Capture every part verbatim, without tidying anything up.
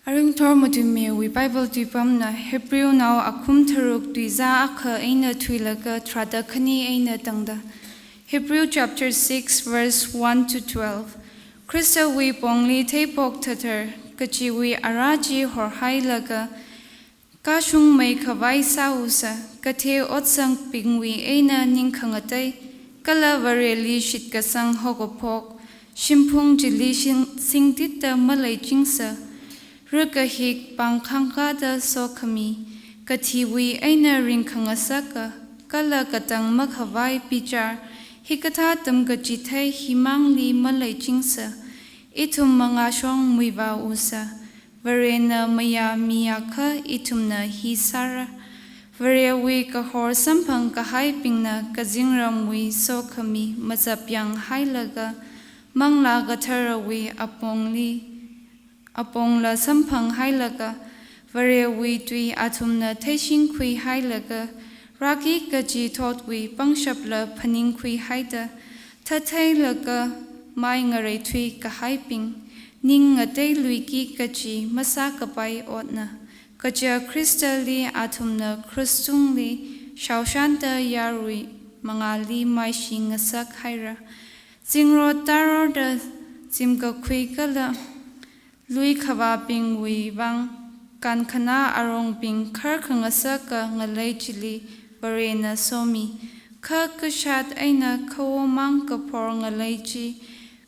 Aringthor Matuimeiwui Bible tuipamna Hebrewnao akhum tharuk tuizā akha eina thuilaga tharāda khani eina tangda. Hebrew chapter six, verse one to twelve. Khristawui pongli theiphok thathar kachiwui ara chi horhailaga, kashungmei khavai sāusa, kathei otsangbingwui eina ning khangatei, kala Vareli shitkasang haokaphok shimphung chili shing-, singtitda maleichingsa, rikahik pāng khangkāda sokhami, kathiwui eina ringkhangasaka, kala katang makhavai bichar, hikathā tamkachithei himangli maleichingsa, ithum mangāshong muivāusa, Varena mayāmiakha ithumna hi sāra. Varewui kahor samphang kahaibingna kazingramwui sokhami mazapyang hailaga, Manglā Katharawui apongli, apongla samphang hailaga, Varewui tui athumna theishingkhui hailaga, rāki kaji thotwui pangshapla phaningkhui haida, thatheilaga mai ngareithui kahaibing, ning ngateiluiki kaji masākapai otna, kaja Khristali athumna krushungli shaoshanda yarui mangāli maishi ngasak haira. Zingrot tarorda zimkakhui kala lui khavābingwui vang, kankhana arongbing kharkhangasaka ngalei chili Varena somi, kha kashat eina khawomang kaphor ngalei chi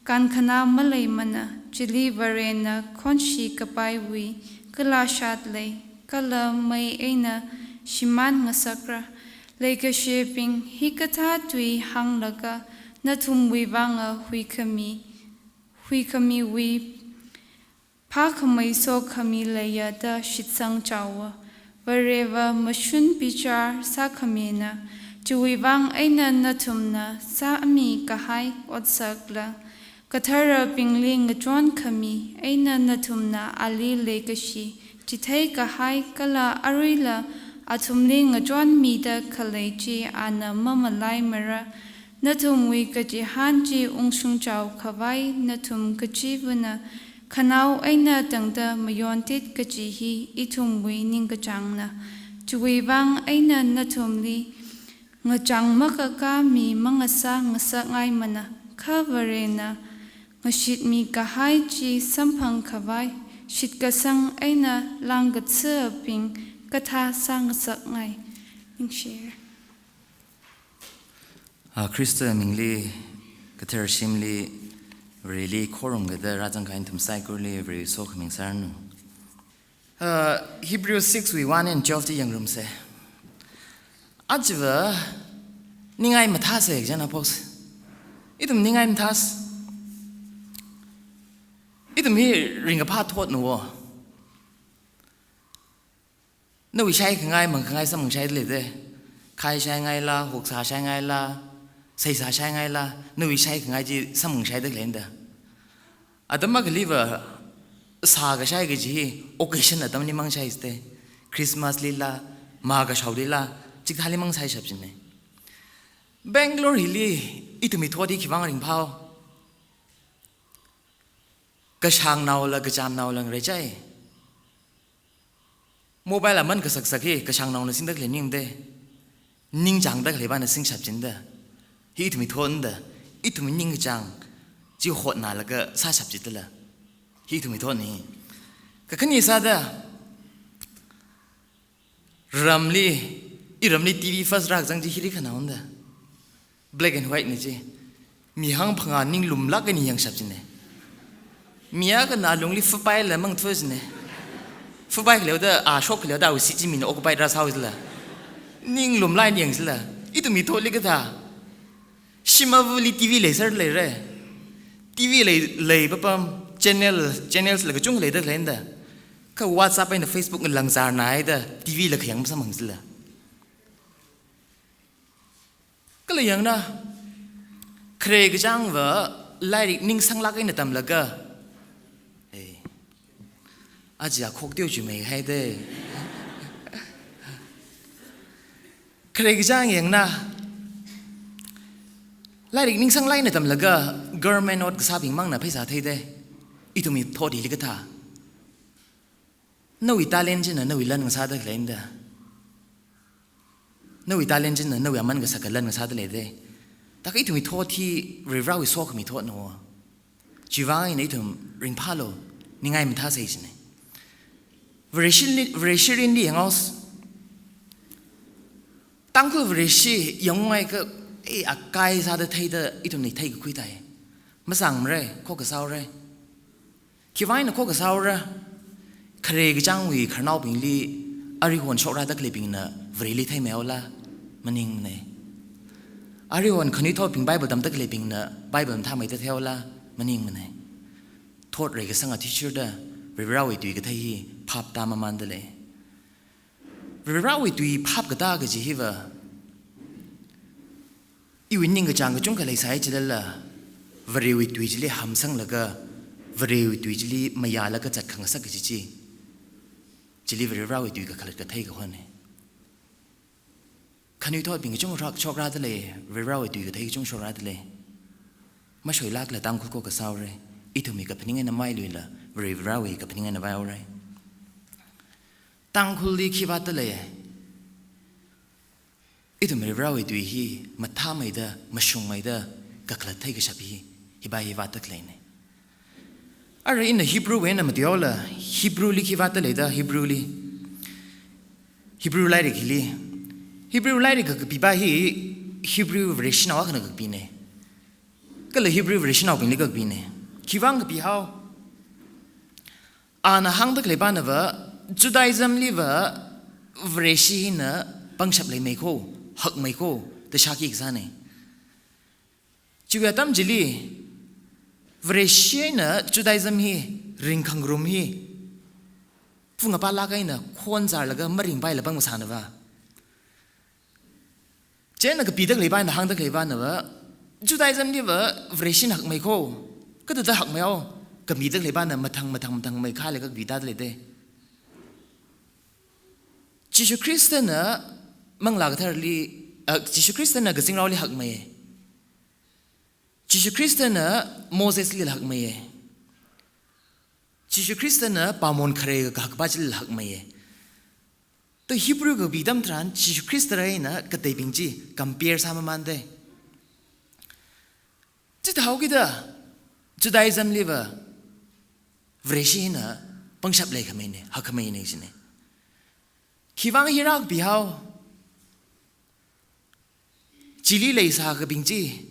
kankhana maleimana, chili Varena khonshi kapaiwui kala shat lei, kala mei eina shimān ngasakra. Leikashibing, hikathā tui hānglaga nathumwui vanga huikhami, huikhamiwui phākhamei sokhami leiya da shitsang chaowa. Vareva mashun bichar sākhamina, chiwui vang eina nathumna sāmi kahai otsakla katharabingli ngachonkhami eina nathumna ali leikashi chithei kahai kala aruila athumli ngachonmida khalei chi ana mamalaimara. Nathumwui kachihān chi ungshung chao khavai nathum kachivana khanao eina tangda mayontit kaji hi ithumwui ningkachāngna. Chiwui vang eina nathumli ngachāng makakā mi mangasā ngasakngaimana, kha Varena ngashitmi kahai chi samphang khavai shitkasang eina langkathabing kathā sāngasakngai. Ningshi. A, Khrista mingli, kathar shimli, Vareli khorumgada rāzang kahai nathum saikorali Vare sokhami sāranu. A, Hebrew six wui one and twelve chi yangrumsa. Ajava ningai mathāsa jana pos. Ithum ningai mathāsa. Ithum hi ringkaphā thotna wo. Nawui shaikhangai, mangkhangai, samphang shaida leida. Khai shaingaila, hoksā shaingaila, seisā shaingaila, nawui shaikhangai chi samphang shaida leida. Atam akhaliva sākashai kaji hi occasion atamli mang shaiste. Christmas lila, makashaolila, chikathāli mang shaishap jine. Bangalore hili ithumwui thot hi khivang ringphao. Kashāngnaola, kachamnaola ngareichai. Mobile aman kasaksak hi kashāngnaona singda khalei maningde. Ningchāngda khalei vana singshap jinda. Hi ithumwui thotna da. Ithumwui ningchāng chi hotnalaga sāshap jidala. Hi ithumwui thotna hi. Kakhane sāda ramli, iramli T V first rākazang chi hili khanaona da. Black and white na chi. Mi hangphangā ninglumlāk eina yangshap jine. Mi akhana alungli fupaila mangthu jine. Fupai khaleoda, a, shok khaleoda awui seat chi mina occupy rāsāhaoda la. Ninglumlāk eina yangsi la. Ithumwui thotli kathā. Shim avali T V leiser leira. T V lei, lei papam channel, channels la kachungkha leida khaleina da. Kha WhatsApp eina Facebook ngalāng zārnaida T V la khayang masamphangsi la. Kala yangna, khare kachāngva lairik ningsanglāk eina tamlaga. Hey. Aja khok teo chumei haide. Khare kachāng yangna, lairik ningsanglāk eina tamlaga, government ot kasābing mangna pheisā theide. Ithumwui thot hili kathā. Nawui talent china nawui lan ngasāda khalei da. Nawui talent china nawui aman kasak lan ngasāda lei da. Taka ithumwui thot hi Varivarawui sokhami thotna. Chiwuivang eina ithum ringphālu, ningai mathāsei jina. Vareshi, Vareshi rinli yanghaosa. Tangkhul Vareshi yangngai ka, eh, akai sāda theida ithumna theikakhui tai. Masāngmara, khokkha sāhaora. Khiwuivang eina khokkha sāhaora. Khare kachāngwui khararnaobingli, aruihon shokrada khaleibingna Vareli theimeihaola, maningmana. Aruihon khanuithotbing Bible tamda khaleibingna Bible mathāmeida theihaola, maningmana. Thot reikasang athishurda, Varivarawui tui kathei hi phap tāmamanda lei. Varivarawui tui phap katā kaji hiva, iwui ningkachāng kachungkha leisai chilala, Varewui tui chili hamsanglaga, Varewui tui chili mayālaga zatkhangasak kaji chi, chili Varivarawui tui kakhalat kathei kahona. Khanuithotbing kachungkha shokrada lei, Varivarawui tui kathei kachungkha shokrada lei. Mashoilākla Tangkhul khokkha sāhaora. Ithumwui kaphaning eina mailuila, Varivarawui kaphaning eina vāhaora. Tangkhulli khi vātda lei? Ithum Varivarawui tui hi mathāmeida, mashungmeida kakhalat theikashap hi, hiva hi vātda khaleina. Ara ina Hebrew wui eina matuihaola, Hebrew li khi vātda lei da, Hebrew li. Hebrew lairik hili. Hebrew lairik kakapiva hi Hebrew Vareshinao akhana kakapina. Kala Hebrew Vareshinaobingli kakapina. Khiwuivang kapihao? Ana hāngda khaleivanava, Judaism liva Vareshi hina pangshap leimei kho, hakmei kho, da shākhi kasāna. Chiwui atam chili, Vareshi eina Judaism hi, ringkhangarum hi, phungapalāk eina khonzarlaga maringpaila pangmasānava. Chieina kapida khaleiva eina hāngda khaleivanava, Judaism liva Vareshina hakmei kho, kathāda hakmeihao, kapida khaleivana mathang, mathang, mathang meikhalaga kapida lei da. Jishu Khristana Manglā Katharli, ah, Jishu Khristana kazingraoli hakmeiya. Jishu Khristana Mosesli hakmeiya. Jishu Khristana pāngmon khare kahakpa chili hakmeiya. To Hebrew kapi atam tharan Jishu Khrista eina kateibing chi compare sāmamanda. Chithāhaokida Judaism liva Vareshi hina pangshap leikhameina, hakhameina jina. Khiwuivang hi rākapihao? Chili leisākabing chi,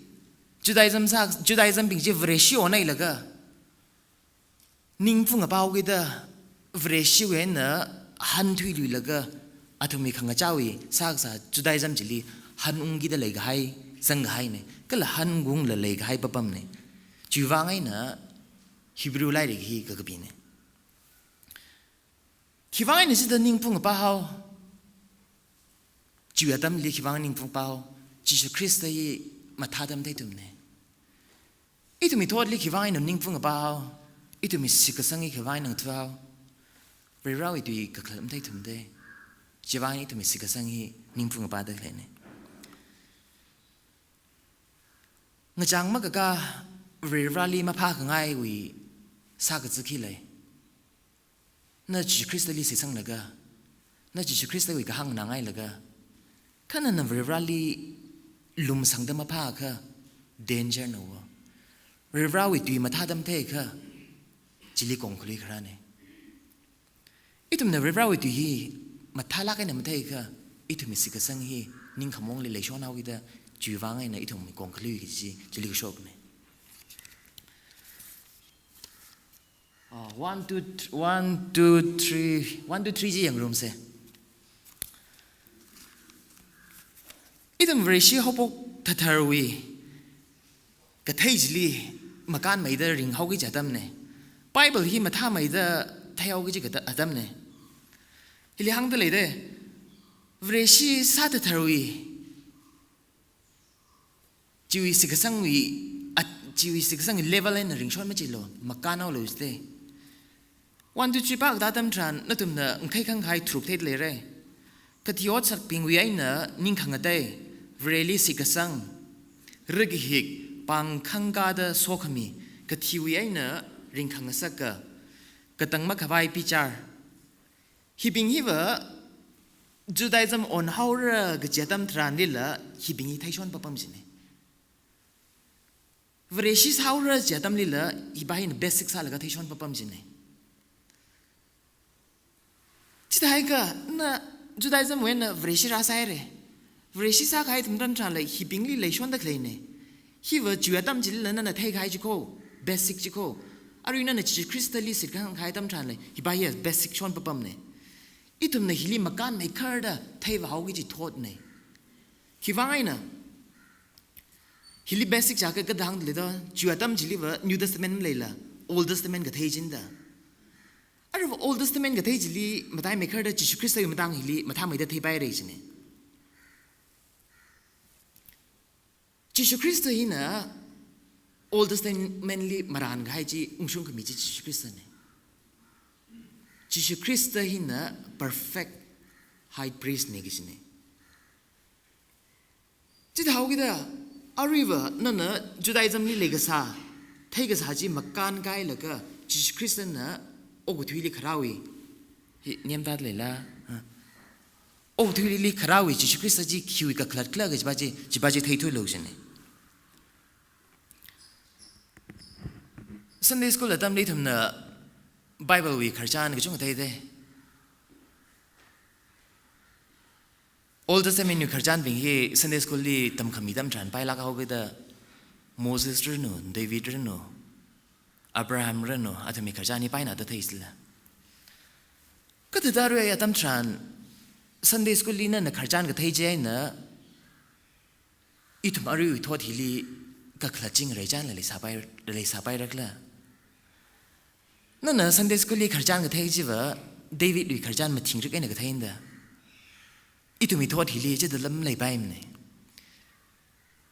Judaism sā, Judaism bing chi Vareshi onhailaga, ning phungapao kida Vareshiwui eina hanthuiluilaga, athumwui khangachāwui sākasā Judaism chili hanungkida leikahai, zangkahaina, kala hanungungla leikahai papamna. Chiwuivang eina Hebrew lairik hi kakapina. Khiwuivang eina chithāda ning phungapahao? Chiwui atamli khiwuivang ning phungapahao? Jishu Khrista hi mathāda matheithumana. Ithumwui thotli khiwuivang eina ning phungapahao? Ithumwui shitkasang hi khiwuivang eina ngathahao? Varivarawui tui kakhalat matheithumada. Chiwuivang ithumwui shitkasang hi ning phungapada khaleina. Ngachang makakā Varivarali maphākhangaiwui sākazā khi lei? Na Jishu Khristali shitsanglaga, na Jishu Khristawui kahāng nganāngailaga, kha nana Varivarali lumsangda maphāakha danger na wo. Varivarawui tui mathāda matheikha, chili kongkhalui kharāna. Ithumna Varivarawui tui hi mathālāk eina matheikha, ithumwui shitkasang hi ningkhamaongli leishonhaokida, chiwuivang eina ithumwui kongkhalui kaji chili kashokna. Ah, one, two, th-, one, two, three, one, two, three chi yangrumsa. Ithum Vareshi haophok thatharwui kathei chili makānmeida ringhaoki kaji atamna. Bible hi mathāmeida theihaoki kaji kata-, atamna. Hili hāngda leida, Vareshi sāthatharwui, chiwui shitkasangwui, at-, chiwui shitkasangwui level eina ringshon machilu, makānhaolu jida. One, two, three pākatā atam tharan, nathumna ngathei khangahai tharuk theida leira. Kathi otsakbingwui eina ning khangatei, Vareli shitkasang, rakahik, pāng khangkāda sokhami, kathiwui eina ringkhangasaka, katang makhavai bichar, Hibing hiva Judaism onhaora kaji atam tharanlila hibing hi theishon papam jina. Vareshi sāhaora kaji atamlila hiva hina basic sālaga theishon papam jina. Chithākha na Judaism wui eina Vareshi rāsāhaira. Vareshi sākahai atam tharanla hibingli leishonda khaleina. Hiva chiwui atam chilila nana theikahai chi kho, basic chi kho. Arui nana Jesu Christ li shitkahai atam tharanla hiva hi basic shon papamna. Ithumna hili makānmeikharda theivāhaoki kaji thotna. Khiwui vang eina hili basic jiakha kathāda hāngda lei da, chiwui atam chiliva New Testament maleila, Old Testament kathei china da. Aruiva Old Testament kathei chili mataimeikharda Jesu Christ wui matang hili mathāmeida theipaira jina. Jesu Christ hina Old Testament li marānkahai chi ungshung khami chi Jesu Christ na. Jesu Christ hina perfect high priest na kajina. Chithāhaokida, aruiva nana Judaism li leikasā, theikasā chi makānkahailaga Jesu Christ na okathuili kharāwui, hi nyemtā leila, ha. Okathuili kharāwui Jesu Christ chi khiwui kakhalat khala kajiva chi, chiva chi theithuilu jina. Sunday school atamli ithumna Bible wui khararchan kachungkha theida. Old Testament wui khararchanbing hi Sunday school li tamkhami atam tharan pailāk haokida Moses ranu, David ranu, Abraham ranu, athumwui khararchan hi paina da theisila. Kathāda arui atam tharan Sunday school li nana khararchan kathei chi eina ithum aruiwui thot hili kakhalat chi ngareichanla leisāpai, leisāpairakhala. Nana Sunday school li khararchan kathei chiva David wui khararchan mathingrik eina katheina da. Ithumwui thot hili chithāda maleipaimana.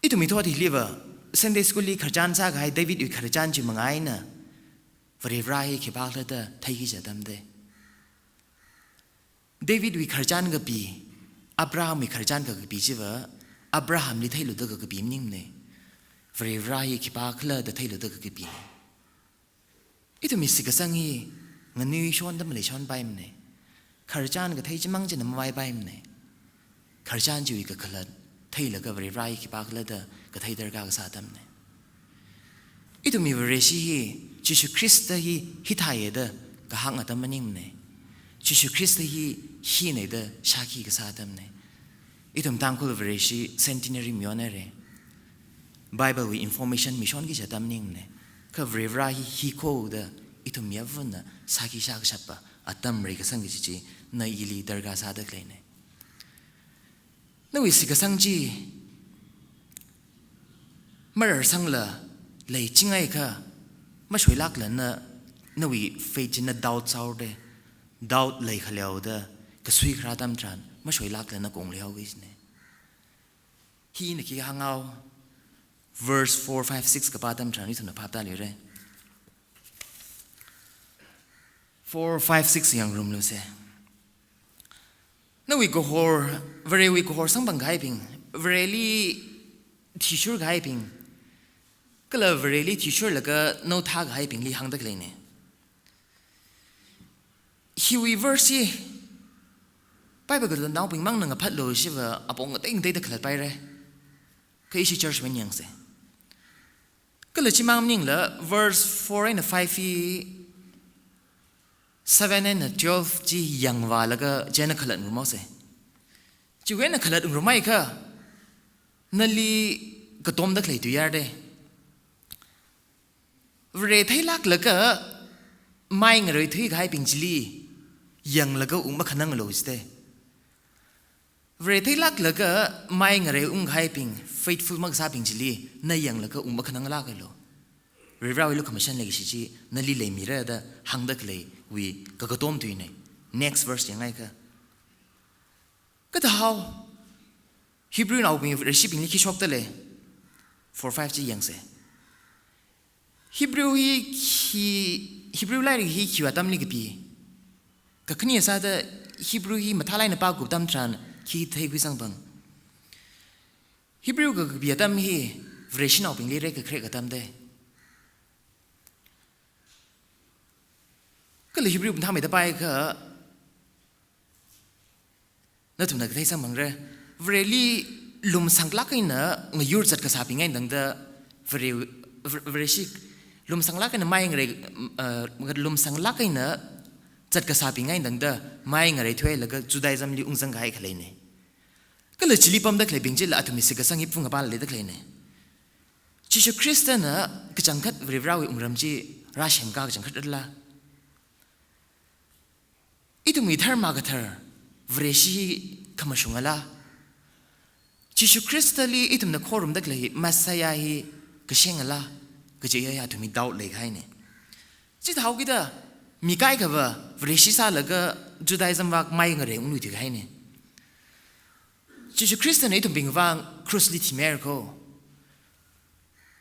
Ithumwui thot hiliva Sunday school li khararchan sākahai David wui khararchan chi manga eina Varivara hi khipākhala da theiki kaji atam da. David wui khararchan kapi, Abraham wui khararchan kakapi chiva, Abraham li theiluda kakapi maningmana. Varivara hi khipākhala da theiluda kakapina. Ithumwui shitkasang hi nganuishonda maleishonpaimana. Khararchan kathei chimang china mavaipaimana. Khararchan chiwui kakhalat theilaga Varivara hi khipākhala da kathei darkar kasā atamna. Ithumwui Vareshi hi Jesu Christ hi hithāya da kahāng atam maningmana. Jesu Christ hi hina da shākhi kasā atamna. Ithum Tangkhul Vareshi centenary mi onhaira. Bible wui information mishonki kaji atam maningmana. Kha Varivara hi hi kho da ithum miyavana shākhi shākashapa atam reikasang kaji chi na ili darkar sāda khaleina. Nawui shitkasang chi mararsangla leichingai kha, mashoilākla na, nawui faith chi na doubt sāhaoda, doubt leikhaleihaoda kasui kharā atam tharan mashoilākla na kongli haoki kajina. Hina khi hānghao, verse four, five, six kapā atam tharan ithumna phaptāluira. Four, five, six yangrumlusa. Nawui kahor, Varewui kahor samphangkahaibing, Vareli thishurkahaibing, kala Vareli thishurlaga nao thākahaibingli hāngda khaleina. Hiwui verse hi Bible katamnaobing mangna ngaphatlu chiva apong ngatei ngateida khalatpaira. Kha ishi church wui eina yangsa. Kala chimang maningla verse four eina five hi seven eina twelve chi yangvālaga chieina khalatngarumhaosa. Chiwui eina khalatngarumhaiakha nali katomda khalei tuiyāra da. Vare theilāklaga mai ngareithuikahaibing chili yanglaga ung makhananglu jida. Vare theilāklaga mai ngareiungkahaibing, faithful makasābing chili na yanglaga ung makhananglākalu. Varivarawui lukhamashan leikashi chi nali leimira da hāngda khaleiwui kakatom tuina. Next verse yanghaiakha. Kathāhao, Hebrewnaobing Vareshibingli khi shokta lei. Four, five chi yangsa. Hebrew hi khi, Hebrew lairik hi khiwui atamli kapi? Kakhane sāda Hebrew hi mathālāk eina pākhup atam tharan khi theikhui samphang? Hebrew kakapi atam hi Vareshinaobingli reikakharek atam da. Kala Hebrew mathāmeida pāakha, Nathumna kathei samphangre. Vareli lumsanglāk eina ngayur zatkasābing eina tangda, Vare, Vare, Vareshi lumsanglāk eina mai ngarai, uh, lumsanglāk eina zatkasābing eina tangda mai ngarai thuilaga Judaism li ungzang kahai khaleine. Kala chili pamda khaleibing chila athumwui shitkasang hi phungapa leida khaleine. Jishu Khristana kachangkhat Varivarawui wungram chi rāsemkā kachangkhat rala? Ithumwui dharma kathar Vareshi hi khamashungala? Jishu Khristali ithumna khorumda khalei Messiah hi kashengala? Kaji ya athumwui doubt leikahaine. Chithāhaokida mi kaikhava Vareshi sālaga Judaism vak mai ngarai ungluiti kahaine. Jishu Khristana ithumbing vang cross li thimihai ko.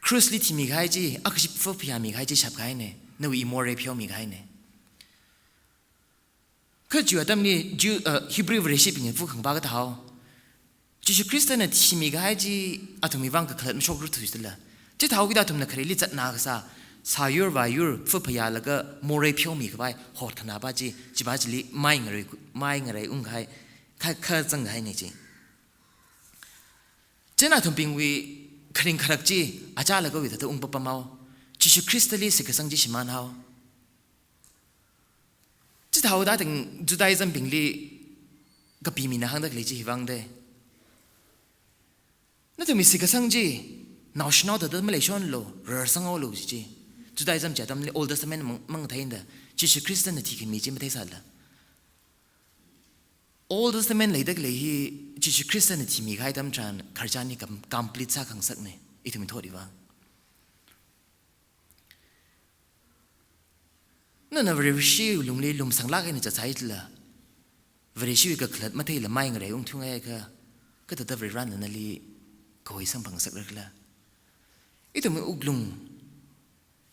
Cross li thimi kahai chi, akhashi phaphayāmi kahai chi shap kahaine, nawui morei pheomi kahaine. Kha chiwui atamli Jew, uh, Hebrew Vareshibingna phukhangapa kathāhao? Jishu Khristana thimi kahai chi athumwui vang kakhalat mashokrarthuitala? Chithāhaokida athumna khareli zatna kasā, sāyur vāyur phaphayālaga morei pheomi kapai hotkhanapa chi, chipa chili mai ngarai, mai ngarai ungkahai, kha, kha zangkahaine chi. Chieina athumbingwui kharing kharak chi achālagawui thāda ungpapamhao. Jishu Khristali shitkasang chi shimānhao. Chithāhaoda ting Judaism bingli kapimina hāngda khalei chi hivang de. Nathumwui shitkasang chi naoshinao thāda maleishonlu, rarsanghaolu chi chi. Judaism chi atamli Old Testament mang, mangtheinda, Jishu Khristana thikhami chi matheisāla? Old Testament leida khalei hi Jishu Khristana thimi kahai atam tharan khararchan hi kam-, complete sākhangasakne, ithumwui thotwui vang. Nana Vareshi lungli lumsanglāk eina zatsai chila, Vareshiwui kakhalat matheila mai ngarai ungthungai kha, kathāda Varivarana nali kahoi samphangngasakra khala? Ithumwui wuklung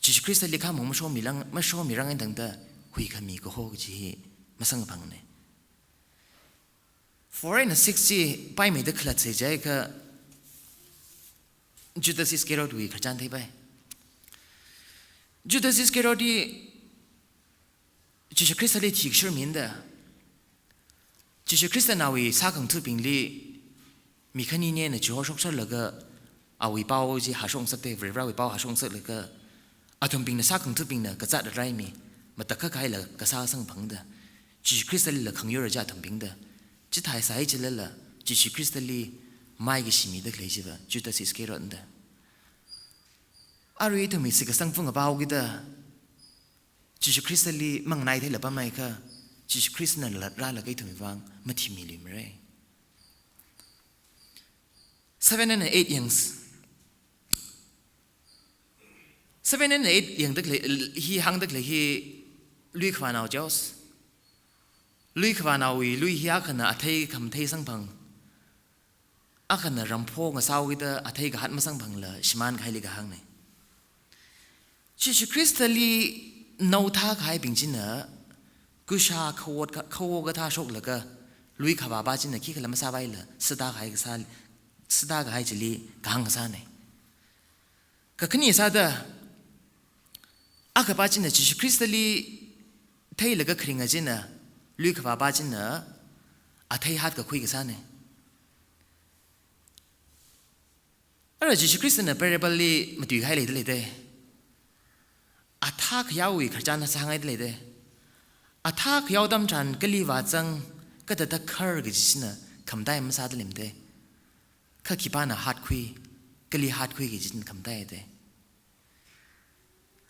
Jishu Khristali khamong mashomilang, mashomirang eina tangda huikhami kaho kaji hi masamphangane. Four eina six chi paimeida khalatsei jiakha Judas Iscariot wui khararchan theipai. Judas Iscariot hi Jishu Khristali thikashur mina da. Jishu Khristana awui sākhangatha̱bingli mi khaninina chihoshoksharlaga awui pao chi hashokngasakte, Varivarawui pao hashokngasaklaga, athumbingna sākhangatha̱bingna kazat raimi, matakhak kahaila kasā samphangda, Jishu Khristali la khangyur aja athumbingda, chithāsai chilala, Jishu Khristali maikashi mida khalei chiva Judas Iscariot da. Arui ithumwui shitkasang phungapa haokida, Jishu Khristali manganai theila pamhai kha, Jishu Khristana latrālaga ithumwui vang mathimiluimara. Seven and eight yangs. Seven and eight yangda khalei, hi hāngda khalei hi lui khavānao jaos. Lui khavānaowui lui hi akhana athei khamathei samphang. Akhana rampho ngasāhaokida athei kahat masamphangla shimān kahaili kahāngne. Jishu Khristali naothā kahaibing china, kushā khawot ka, khawo kathā shoklaga, lui khavāpa china khikhala masāpaila, sāda kahai kasā, sāda kahai chili kahāng kasāne. Kakhane sāda, akhapa china Jishu Khristali theilaga kharinga china, lui khavāpa china, athei hatkakhui kasāne. Ara Jishu Khristana parable li matui kahai leida leide. Athā khayaowui khararchan sāngaida leide. Athā khayao atam tharan kali vāzang, kathāda khar kaji china khamatai masāda leimade. Kha khipāna hatkhui, kali hatkhui kaji china khamatai de.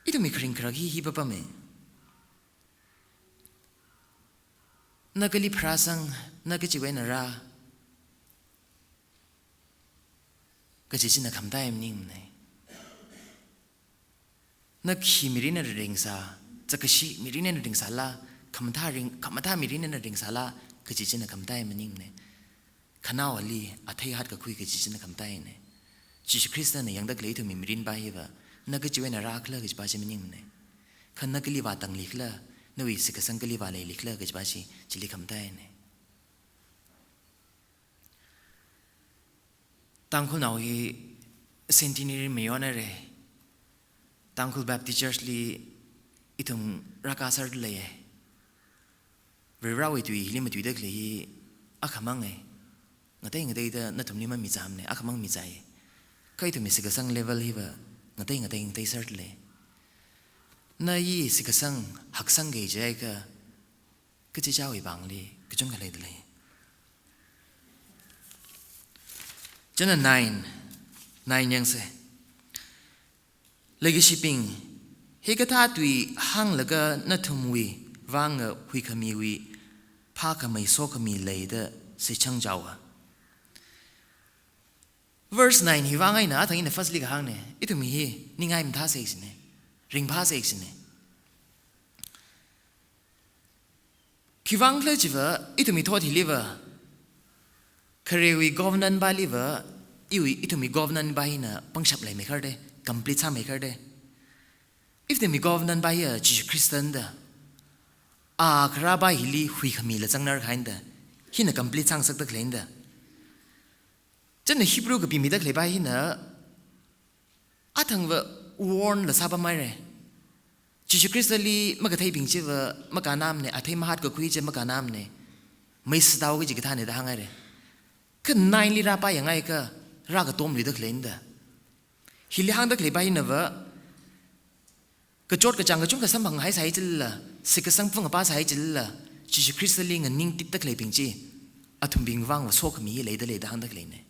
Ithumwui kharing kharak hi hi papame. Na kali pharāsang, na kachiwui eina rā, kaji china khamatai maningmane. Na khi mirin eina ringsā, zakkashi mirin eina ringsāla, khamathā ring, khamathā mirin eina ringsāla, kaji china khamatai maningmane. Khanaowali athei hatkakhui kaji china khamataine. Jishu Khristana yangda khalei ithumwui mirinpa hiva, na kachiwui eina rākhala kajipa chi maningmane. Kha na kali vātanglikhala, nawui shitkasang kali vāleilikhala kajipa chi, chili khamataine. Tangkhulnao hi centenary mayonare. Tangkhul Baptist Church li ithum rākasār leiye. Varivarawui tui hili matuida khalei hi akhamang e, ngatei ngateida nathumli mamizamne, akhamang mizai. Kha ithumwui shitkasang level hiva ngatei ngatei ngateiser lei. Nawui shitkasang haksang kaji akha, kachichāwui vangli kachungkha leidalei. Chieina nine, nine yangse. Leikashibing, hikathā tui hānglaga nathumwui vang huikhamiwui phākhamei sokhami lei da shichan jaowa. Verse nine hi vang eina athang ina firstli kahāngne, ithumwui hi ningai mathāsei sine, ringphāsei sine. Khiwuivang khala chiva, ithumwui thot hiliva, kharewui government paliva, iwui ithumwui government pa hina pangshap leimeikharde, complete sāmeikharde. Ithumwui government pa hiya Jishu Khristana da, a kharā pa hili huikhamila zangnar kahaina da, hina complete sāngasakda khaleina da. Chieina Hebrew kapi mida khalei pa hina, athangva warn la sāpamhaire. Jishu Khristali makatheibing chiva makannamne, athei mahatkakhui chi makannamne, mei sādao kaji kathāne da hānghaire. Kha nineli rāpāyang akha, rākatomluida khaleina da. Hili hāngda khalei pa hinava, kachot kachāng kachungkha samphanghaisai chilala, shitkasang phungapa sai chilala, Jishu Khristali nganingtitda khaleibing chi, athumbing vangva sokhami hi leidalei da hāngda khaleine.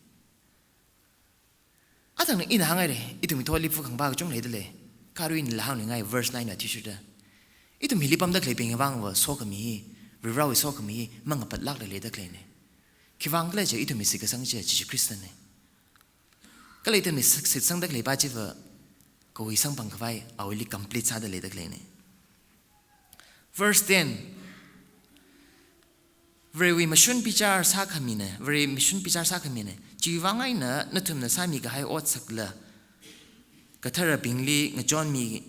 Athangna ina hānghaire, ithumwui thotli phukhangpa kachungkha leidalei. Kha arui inala hāngningai verse nine athishurda, ithum hili pamda khaleibing vangva sokhami hi, Varivarawui sokhami hi mangapatlākla leida khaleine. Khiwuivang khala chiakha ithumwui shitkasang chiya Jishu Khristane. Kala ithumwui shit-, shitsangda khalei pa chiva, kawui samphang khavai, awuili complete sāda leida khaleine. Verse ten. Varewui mashun bichar sākhamine, Varewui mashun bichar sākhamine. Chiwuivang eina nathumna sāmi kahai ot sakla, katharabingli ngachonmi,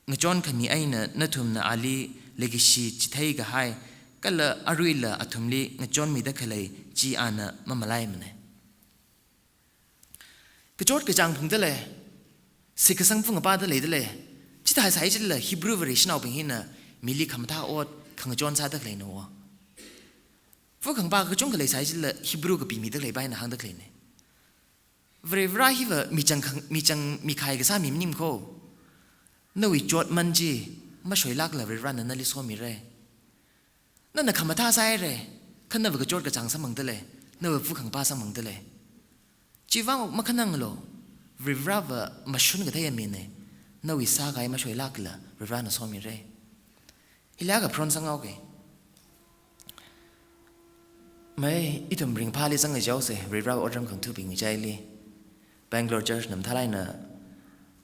ngachonkhami eina nathumna ali leikashi chithei kahai, kala aruila athumli ngachonmida khalei chi ana mamalaimane. Kachot kachāng phungdalei, shitkasang phungapa dalei dalei. Chithāsai chilala Hebrew Vareshinaobing hina mili khamathā ot khangachon sāda khaleina wo. Phukhangapa kachungkha leisai chilala Hebrew kapi mida khalei pa hina hāngda khaleine. Varivara hiva michang khang-, michang mikhai kasā mi maning kho. Nawui chotman chi mashoilākla Varivarana nali somire. Nana khamathā sāhaire, kha nava kachot kachāng samphangdalei, nava phukhangapa samphangdalei. Chiwuivang makhananglu, Varivarava mashun kathei amine, nawui sākahai mashoilākla Varivarana somire. Hila kapharon sanghaoke. Mai, ithum ringphāli zanghaojaose, Varivarawui otram khangathabing chili. Bangalore Church na mathālāk eina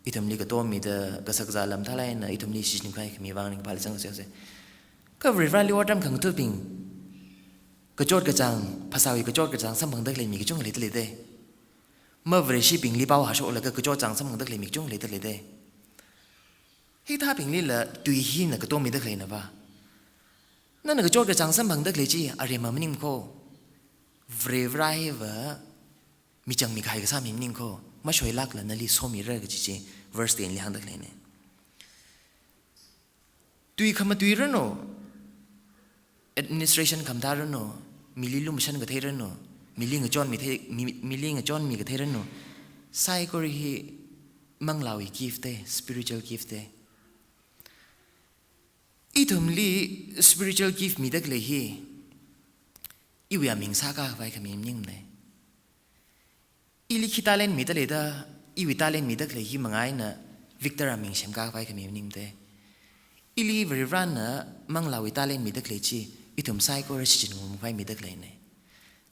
ithumli katommida, kashakazāla mathālāk eina ithumli shichin khavai khami vang ringphāli zanghaojaose. Kha Varivarali otram khangathabing, kachot kachāng, phasāwui kachot kachāng samphangda khalei mi kachungkha leida leide. Mavareshibingli pao hāshokla kachot kachāng samphangda khalei mi kachungkha leida leide. Hithābinglila tui hina katommida khaleina pa. Nana kachot kachāng samphangda khalei chi aremma maning kho. Varivara hiva michang mikhai kasā mi maning kho. Mashoilākla nali somira kaji chi verse ten li hāngda khaleine. Tui khamatuiranu, administration khamathāranu, mili lumashan katheiranu, mili ngachonmi thei, mi-, mili ngachonmi katheiranu, saikora hi manglāwui gift e, spiritual gift e. Ithumli spiritual gift mida khalei hi, iwui aming sākā khavai khami maningmane. Ili khi talent mida leida, iwui talent mida khalei hi manga eina Victor aming semkā khavai khami maningmate. Ili Varivarana manglāwui talent mida khalei chi, ithum saikora shichin ngarumkhavai mida khaleine.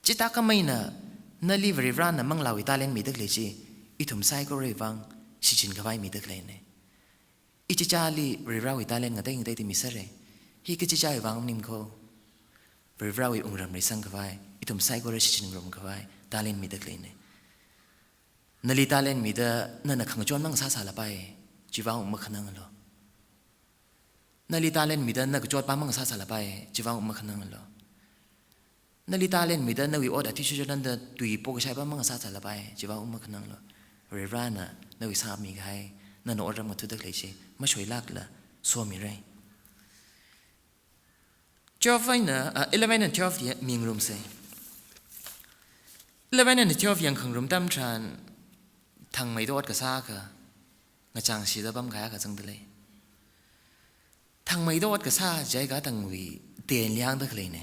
Chithākhamei eina, nali Varivarana manglāwui talent mida khalei chi, ithum saikorawui vang shichin khavai mida khaleine. Ichichāli Varivarawui talent ngatei ngateida misāre. Hi kachichāwui vang maning kho. Varivarawui wungram reisang khavai, ithum saikora shichin ngarum khavai, talent mida khaleine. Nali talent mida nana khangachon mangasāsālapai, chiwui vang makhananglu. Nali talent mida na kachotpa mangasāsālapai, chiwui vang makhananglu. Nali talent mida nawui ot athishurda nanda tui pokashaipa mangasāsālapai, chiwui vang makhananglu. Varivarana nawui sāmi kahai, nana otram ngathada khalei chi, mashoilākla somire. Twelve eina, ah, eleven and twelve ya mingarumsa. Eleven and twelve yangkhangarum atam tharan thangmeida ot kasā akha, ngachangshida pamkahai akha zangda lei. Thangmeida ot kasā jiakha tangwui ten liangda khaleina.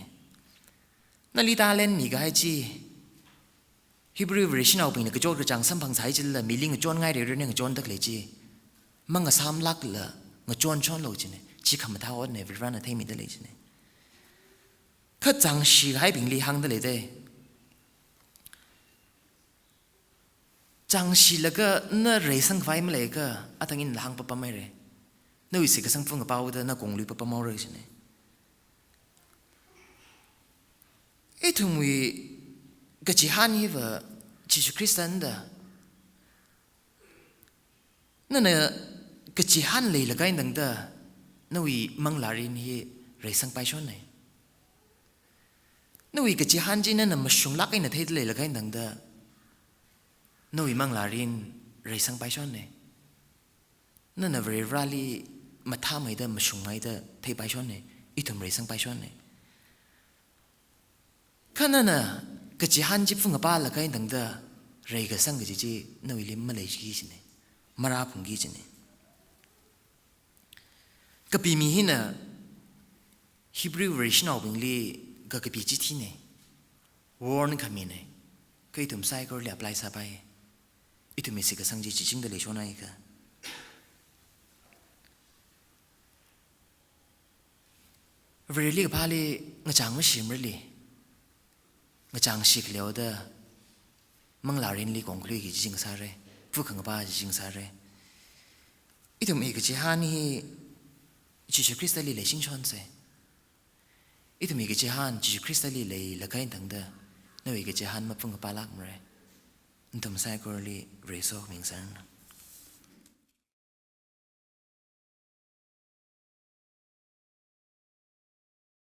Nali talent mikahai chi, Hebrew Vareshinaobingna kachot kachāng samphangsai chila, mili ngachonngairarna ngachonda khalei chi mangasāmlākla ngachonshonlu jina. Chi khamathā otna, Varivarana theimida lei jina. Kha chāngshi kahaibingli hāngda leida. Chāngshilaga na reisangkhavai maleiakha, athang ina hāngpapamhaira. Nawui shitkasang phungkaphāda na konglui papamhaora jina. Ithumwui kachihān hiva Jishu Khristana da. Nana kachihān leilakha eina tangda nawui manglārin hi reisangpaishonna. Nawui kachihān chi nana mashunglāk eina theida leilakha eina tangda nawui manglārin reisangpaishonna. Nana Varivarali mathāmeida mashungmeida theipaishonna, ithum reisangpaishonna. Kha nana kachihān chi phungkaphalakha eina tangda reikasang kaji chi nawuili maleiki jina, marāphungki jina. Kapi mi hina Hebrew Vareshinaobingli kakapi chithina, warn khamina, kha ithum saikorali apply sāpai. Ithumwui shitkasang chi chichingda leishonhaiakha. Vareli kaphāli ngachāng mashimrali, ngachāngshi khaleoda manglārinli kongkhalui kaji chi ngasāra, phukhangapa chi ngasāra. Ithumwui kachihān hi Jishu Khristali leishingshonsa. Ithumwui kachihān Jishu Khristali leilakha eina tangda nawui kachihān maphungkaphalākmara. Nathum saikorali Vareshi mingsang.